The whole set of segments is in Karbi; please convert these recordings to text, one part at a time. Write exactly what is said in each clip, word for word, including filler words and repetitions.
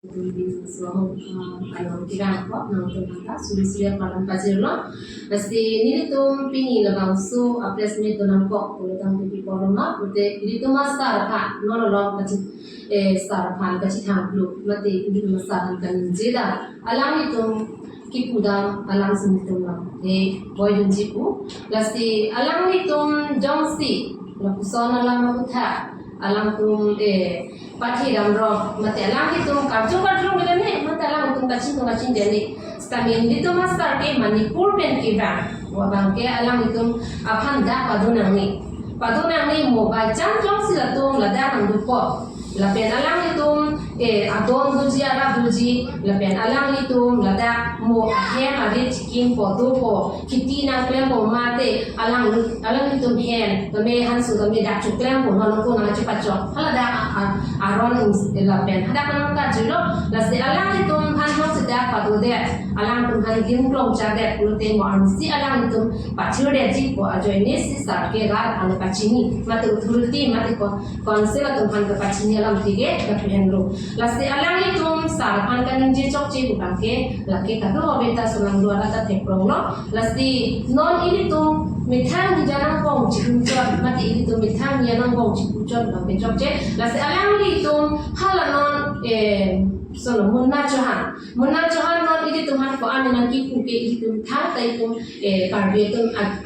So, uh, kalau kita angkot, nangtum angka, suri suri palam pajirlo. Lasi nelitum pini labangso a press meet do nangkok, pulo tangte pipo roma, pute nelitum a sar aphan, non along kachi, eh, sar aphan kachethang plo, mate nelitum a sar aphan kaningje ta. Alanglitum kipu dam, alang si nelitum lo. Eh, boy dunji pu. Lasi alanglitum jongsi, lapuson alam aphuthak, alangtum, eh, pathi damrong, mate alanglitum karju karjong bela ne, mate alangtum kachingtung kachingdeng ne. Sitame nelitum a sar ke Manipur pen kevang, wa abang ke alanglitum aphan dak pado nangne. Pado nangne mo by chance jongsi latum ladak nangdukok. Lapen alanglitum, eh, adon doji, arap doji, lapen alanglitum ladak mo ahem arit chikim po dopo, kheti nangklempo mate alang, alanglitum hem, tame hanso tame dak choklempo, non ko nangchepachok. Haladak a, a, aron ins-, lapen hadak nang karjulo, lasi alanglitum aphan jongsi dak padodet, alangtum aphan dim klong chadet, pulote mo arnisi alanglitum pathir detji pu ajoine si sar ke rat ang pachini, mate authority, mate ko council atum aphan kepachini alam tige lapu henlo. Lasi alanglitum sar aphan kaningje chokche pu abang ke, lake kadokave ta solang dua rata thepronglo. Lasi non ilitum methang ni janang bong chipuchot, mate ilitum methang ni janang bong chipuchot abang ke chokche. Lasi alanglitum hala non, eh, sono Munna Chauhan. Munna Chauhan non ilitum aphan ko-an nangkipu ke ilitum thang ta itum, eh, Karbi atum ag-,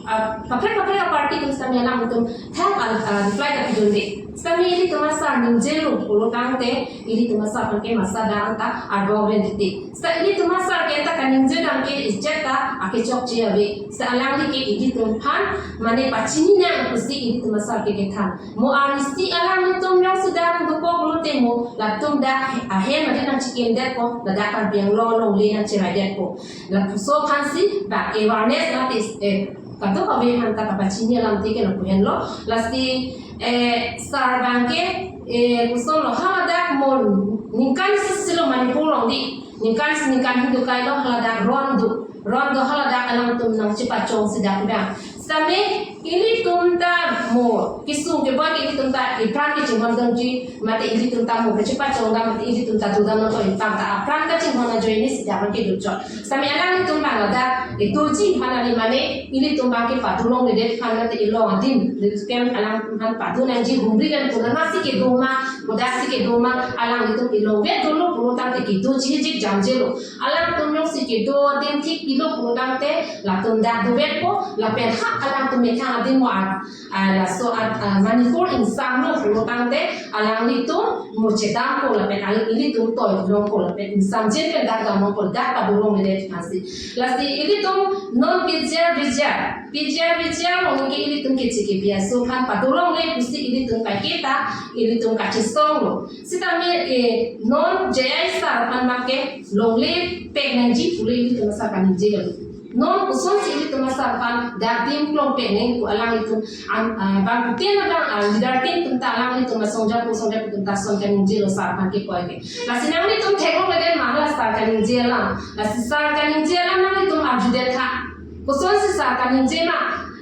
a, kaprek kaprek a party atum sitame alangtum thang al, a, reply ta pidunde. Sitame ilitum a sar ningjelo pulo tangte, ilitum a sar aphan ke masa dak ta arbok ren titi. Sita ilitum a sar ke ta kaningje dam ke ichet ta akechokche ave. Sita alangli ke ilitum aphan mane pachini nang pusi ilitum a sar ke kethan. Mo arnisi alanglitum jongsi dak nangdukok pulote mo latum dak ahem arit nangchikimdetpo, ladak Karbi Anglong alongle nangcheraidetpo. Lapuson aphansi dak awareness mate, eh, kadokave aphan ta kapachini alam tige lapu henlo. Lasi, eh, sar abang ke, eh, puson lo haladak mo ningkan isi silo Manipur along di. Ningkan isi ningkan hidup kailo haladak ron do. Ron do haladak alangtum nangchepachongsi dak abang. Sitame ilitum ta mo kesung keboi ke ilitum ta ipran kechinghon damji, mate ilitum ta mo kachepachong dam, mate ilitum ta dodam nangkok, ilitum ta apran kachinghon ajoine si dak abang ke dochot. Sitame alanglitum abang ladak itoji aphan ali mane ilitum abang ke padolongledet aphan mate ilong adim, ilitum alangtum aphan pado nangji humri dan puna masi kedo ma, kodaksi kedo ma, alanglitum ilongvet dolo pulo tangte kedoji jik jamjelo. Alangtum jongsi kedo adim thik pilo pulo tangte latum dak dovetpo, lapen ha alangtum methang adim mo at, ah, laso at, ah, Manipur ingsamlo pulo tangte alanglitum mo chedampo, lapen alang ilitum toi longpo, lapen ingsamjin pen dak damlongpo, dak padolongledet aphansi. Lasi ilitum non P G R V G R, P G R V G R along ke ilitum keche kebi aso aphan padolongle pusi ilitum kaiketa, ilitum kachesonglo. Sitame, eh, non J I sar aphan abang ke longle pek nangji pule ilitum a sar kaningje lo. Non kosonsi ilitum a sar aphan dak dim klong pek nang pu alanglitum, am, ah, bangphutin abang, ah, leader tin atum ta alanglitum asong japo song japo atum ta son kaningjelo sar aphan ke koi ke. Lasi nanglitum theklongledet ma hala sar kaningje alam. Lasi sar kaningje alam nanglitum arjudet tha. Kosonsi sar kaningje ma,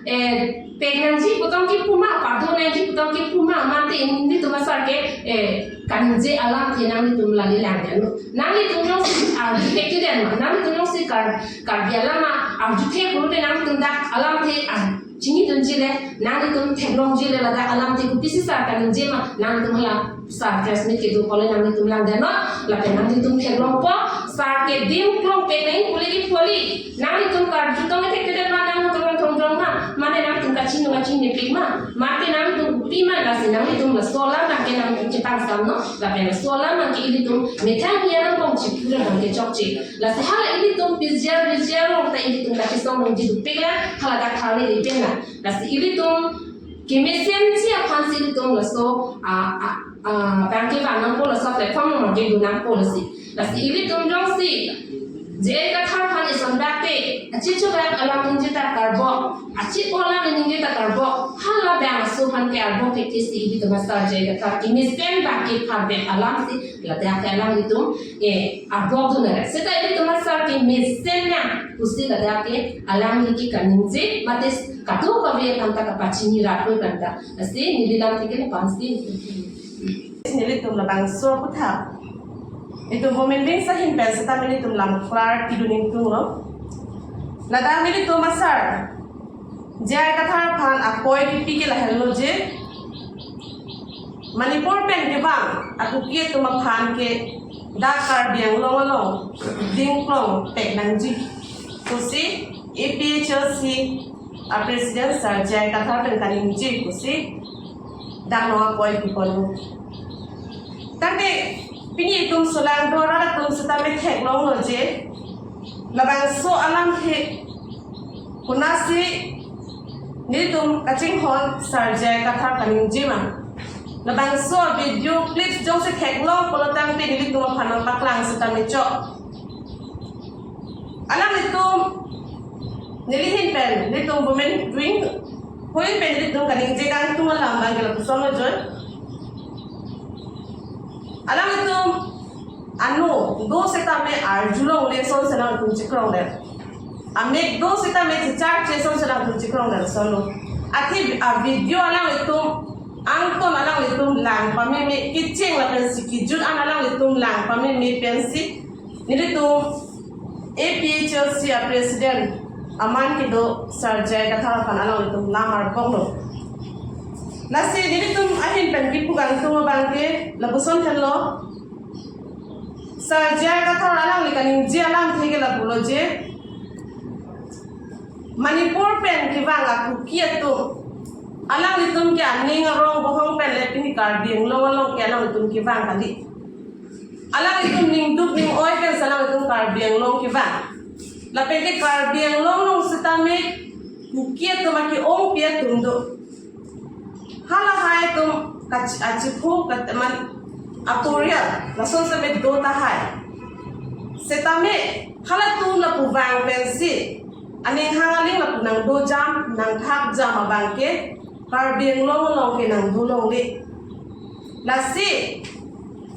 eh, pek nangji pu tong kipu ma, pado nangji pu tong kipu ma, mate nelitum a sar ke, eh, kaningje alamthe nanglitum lale langdetlo. Nanglitum jongsi arju thekthedet ma, nanglitum jongsi Kar, Karbi alam ma arju thek pulote nanglitum dak alamthe, ah, chinidunji le, nanglitum theklongji le ladak alamthe kopisi sar kaningje ma, nanglitum hala sar press meet kedo pole nanglitum langdetnoi, lapen nanglitum theklongpo, sar ke dim klong pek nang pule ki poli, nanglitum karju tong thekthedet ma, nanglitum rong thong jong ma, mane nanglitum kachinidun kachinepik ma, mate nanglitum pi ma, lasi nanglitum laso alam abang ke nanglitum chepangsamnoi, lapen laso alam abang ke ilitum methang ni janang bong chipulo abang ke chokche. Lasi hala ilitum P G R V G R along ta ilitum kachesong longji dopik la, hala dak thale dopik la. Lasi ilitum kemesenji aphansi ilitum laso, ah, ah, ah, abang ke vang nangpo, laso platform along ke do nangpo lasi. Lasi ilitum jongsi J I Kathar aphan ison bak te, achicho bak alam ningje ta karbok, achipo alam ningje ta karbok, hala abang aso aphan ke arbok thekthe si ilitum a sar J I Kathar kemesen abang ke phar bek alamsi ladak ke alanglitum, eh, arbok dun nang. Seta ilitum a sar kemesen nang pusi ladak ke alangli ke kaningje, mate kadokave aphan ta kapachini rat oi aphan ta. Lasi neli lamthe ke lapu-ansi. Nelitum labangso aphuthak Itum women wings ahin pen setame nelitum lam klar pidun ingtunglo. Ladak nelitum asar J I Kathar aphan akoi kipi ke lahenlo je, Manipur pen kevang a-Kuki atum aphan ke dak Karbi Anglong along dingklong pek nangji pusi A P H L C a-president Sir J I Kathar pen kaningje pusi dak long akoi piponlo. Tangte pini itum solang do arat atum setame theklonglo je, labangso alamthe konatsi nelitum kachinghon Sir J I Kathar kaningje ma. Labangso video clips jongsi theklong pulo tangte nelitum aphan nangpaklang setame chok. Alanglitum neli ahin pen, nelitum women wing ahin pen nelitum kaningje kangtung alam abang ke lapuson lo joi. Alanglitum ano do setame arjulongle ason si alanglitum chikrongdet. Amek do setame chicharche ason si alanglitum chikrongdet ason lo. Athe a-video alanglitum angton alanglitum lang pameme, kecheng lapensi kejut an alanglitum lang pameme pensi nelitum A P H L C a-president aman kedo Sir J I Kathar aphan alanglitum lam arpoklo. Lasi nelitum ahin pen kipu kangtung abang ke lapuson henlo. Sir J I Kathar alangli kaningje alamthe ke lapulo je, Manipur pen kevang a-Kuki atum alanglitum ke aning arong bohong pen le pini Karbi Anglong along ke alanglitum kevang kali. Alanglitum ningduk ning-oi pen si alanglitum Karbi Anglong kevang. Lapen ke Karbi Anglong along setame Kuki atum ake-ongpi atum do. Halahai atum kach-, achiphu kat-, man, aporial lason setame do tahai. Setame halatum lapu vang pensi aning hang aling lapu nangdojam, nangthakjam abang ke Karbi Anglong along ke nangdolongle. Lasi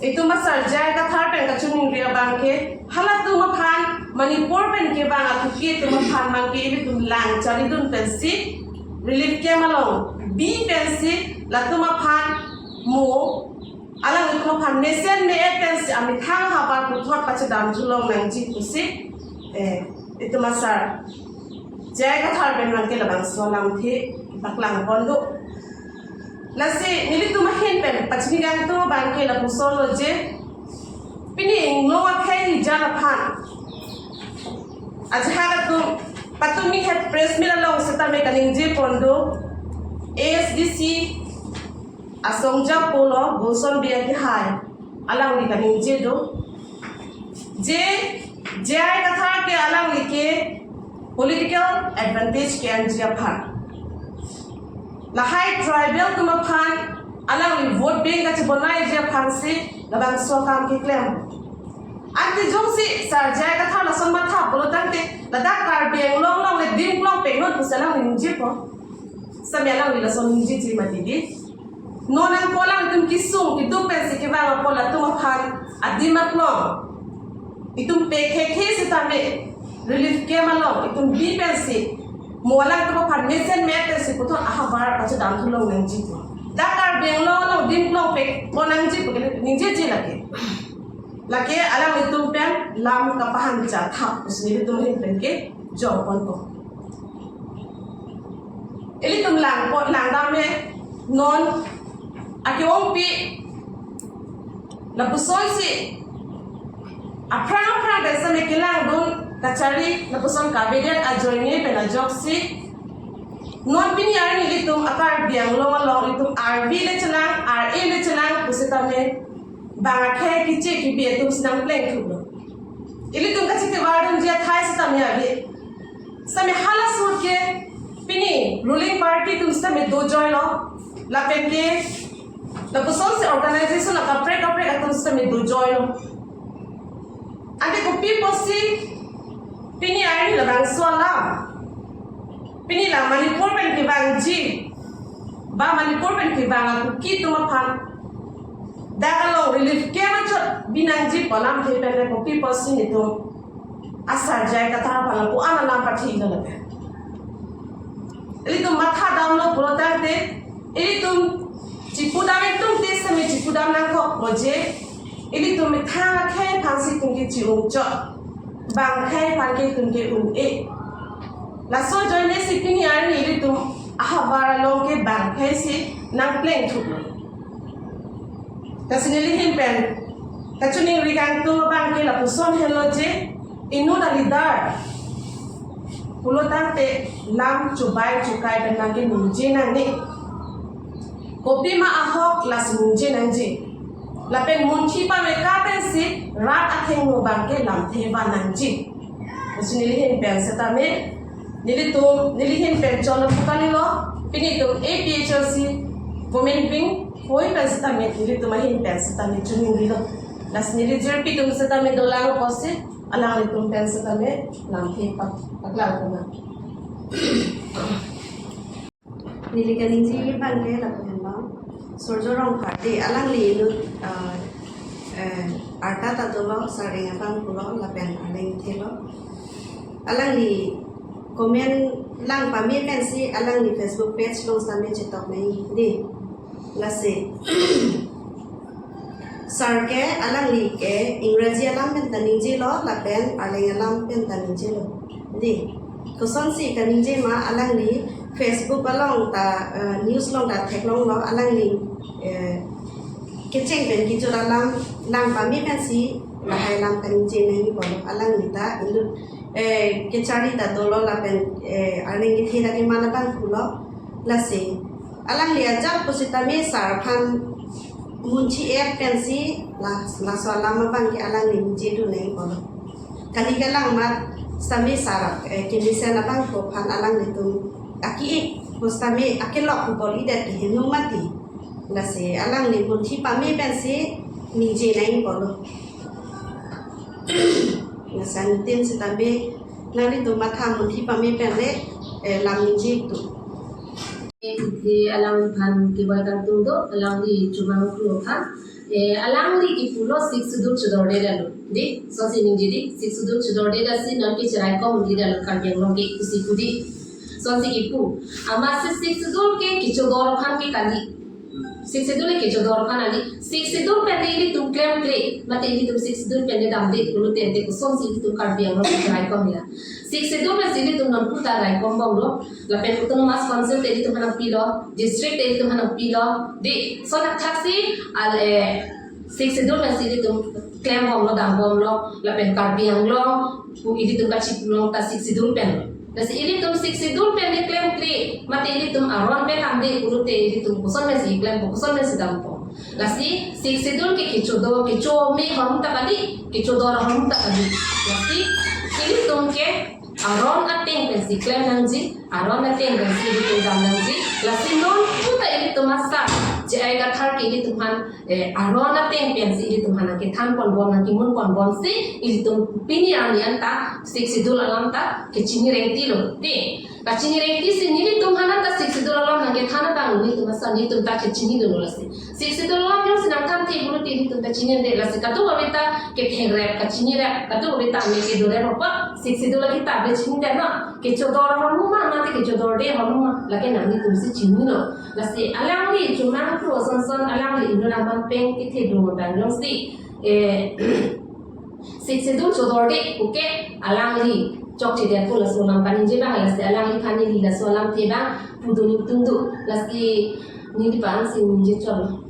itum asar J I Kathar pen kachiningri abang ke, halatum aphan, Manipur pen kevang a-Kuki atum aphan abang ke ilitum lang charidun pensi relief camp along bi pensi latum aphan mo, alanglitum aphan mesen me-et pensi amethang ahavar puthot pachedam thulong nangji pusi, eh, itum asar J I Kathar pen abang ke labangso alamthe paklang pon do. Lasi nelitum ahin pen pachini kangtung abang ke lapuson lo je, pini inglong akhei hijan aphan ajahak atum patumi het press meet along setame kaningje pon do, A S D C asong japo lo Gulson Bey akehai, alangli kaningje do je, J I Kathar ke alangli ke political advantage ke-enji aphan, lahai tribal atum aphan alangli vote bank kachibonaiji aphansi labangso akam keklem. Ante jongsi Sir J I Kathar lason matha pulo tangte, ladak Karbi Anglong along le dingklong peknon pusi alangli ningjepo. Setame alangli lason ningjeji mati di. Non angko alangtum kesung keduk pensi kevang apot latum aphan adim aklong itum pekhekthe setame relief camp along itum bi pensi mo alangtum aphan mesen me-et pensi puthot ahavar pachedam thulong nangji. Dak Karbi Anglong along dingklong pekpon nangji pu ke ningjeji lake. Lake alanglitum pen lam kapahan cha thap pusi nelitum ahin pen kejok ponpo. Ilitum lang po, lang dam he, non ake-ongpi lapusonsi aphrang aphrang pen setame kelangdun kachari lapuson kavedet ajoine pen ajoksi non pini arni ilitum a-Karbi Anglong along itum R V le chelang, R A le chelang pusitame bang akhei keche kebi atum si nangplengthuplo. Ilitum kachekevardunji athai setame ave. Setame hala ahut ke pini ruling party atum setame dojoilo. Lapen ke lapusonsi organization akaprek kaprek atum setame dojoilo. Ante kopi pusi pini arni labangso alam, pini la Manipur pen kevangji ba Manipur pen kevang a-Kuki atum aphan dak along relief camp achot binangji pu alamthe pen le kopi pusi nelitum asar J I Kathar aphan lapu-an alam pathilo lapen ilitum matha damlo pulo tangte, ilitum chipudam, itum te setame chipudam nangkok moje, ilitum methang akhei Angsi tum ke chi-ungchot. Bang akhei aphan ke tum ke un-e. Laso ajoine si pini arni ilitum ahavar along ke bang akhei si nangpleng thuklo. Lasi neli ahin pen kachiningri kangtung abang ke lapuson helo je, inut a-leader pulo tangte lam chubai chukai pen nangkeningje nangne. Kopima ahok lasi ningje nangji. Lapen munthi pameka pensi rat athengno abang ke lamthe van nangji. Lasi neli ahin pen setame, nelitum, neli ahin pen chonlo pukanilo, pini itum A P H L C women wing hoi pen setame, nelitum ahin pen setame chiningrilo. Lasi neli jirpi atum setame dolang apotsi, alanglitum pen setame lamthe pak, paklang puna. Neli kaningje abang ke lapu henlo. Surjya Rongphar dei, alangli inut, ah, eh, arta ta dolo, Sareng abang pulo, lapen arleng thelo. Alangli comment lang pame pensi alangli Facebook page along setame chetok nang dei. Lasi sir ke alangli ke Ingraji alam pen ta ningjelo, lapen arleng alam pen ta ningjelo. Dei, kosonsi kaningje ma, alangli Facebook along ta, eh, news along ta theklonglo, alangli, eh, kecheng pen kejut alam lang pame pensi lahai alam kaningje nangji pulo. Alangli ta inut, eh, kechari ta dolo, lapen, eh, arleng kethe ta keman abang pulo. Lasi alangli ajat pusitame sir aphan munthi-et pensi la, laso alam abang ke alangli ningjedun nangji pulo. Kali kalang mat setame sir, eh, kemesen abang ko aphan alanglitum aki-ik pusitame akelok bol-idet kehingno mati. Lasi alangli munthi pame pensi ningje nangji pulo. Lasi anuttin setame nanglitum matha munthi pame pen le, eh, lam ningje tu. Di alangphan kevang kangtung do, alangli chomang klo aphan. Eh, alangli kipulo Sixth Schedule chodorde detlo. Dei, kosonsi ningje dei, Sixth Schedule chodorde det si non ke cheraikom un-e detlo Karbi Anglong ke pusi pu dei. Kosonsi kipu. Amatsi Sixth Schedule ke kechodor aphan ke kali. Sixth Schedule kechodor aphan kali. Sixth Schedule pen dei ilitum klemkle. Mate ilitum Sixth Schedule pen dei damde pulote, te kosonsi ilitum Karbi Anglong cheraikom ya. Sixth Schedule pensi ilitum non puta raikom bomlo. Lapen Autonomous Council te ilitum aphan nangpilo, district te ilitum aphan nangpilo. Dei, lason athaksi al, eh, Sixth Schedule pensi ilitum klem bomlo, dam bomlo, lapen Karbi Anglong pu ilitum kachipulong ta Sixth Schedule pen. Lasi ilitum Sixth Schedule pen dei klemkle, mate ilitum aron pen damde pulote ilitum koson pensi klempo, koson pensi dampo. Lasi Sixth Schedule ke kechodo, kecho me ahormu ta kali, kechodor ahormu ta kali. Lasi ilitum ke aron ateng pensi klem nangji, aron ateng pensi ilitum dam nangji. Lasi non puta ilitum asar J I Kathar ke ilitum aphan, eh, aron ateng pensi ilitum aphan nangkethan ponbom, nangkemun ponbomsi ilitum pini arni anta Sixth Schedule alam ta kechini rengtilo. Dei, kachini rengtisi nelitum aphan anta Sixth Schedule alam nangkethan abang nelitum asar nelitum ta kechinidunlo lasi. Sixth Schedule alam jongsi nangthan te pulote ilitum ta chinide, lasi kadokave ta kepherep, kachinirep, kadokave ta me kedorep apot Sixth Schedule lake ta be chinidetlo. Kechodor ahormu ma, mate kechodorde ahormu ma, lake nanglitumsi chinilo. Lasi alangli chomang klo asonson alangli inut aman pen kethedung abang jongsi, eh, Sixth Schedule chodorde puke alangli chokchedet pu laso alam kaningje abang, lasi alangliphan neli laso alamthe abang pudun ingtungdun, lasi neli aphansi ningje chotlo.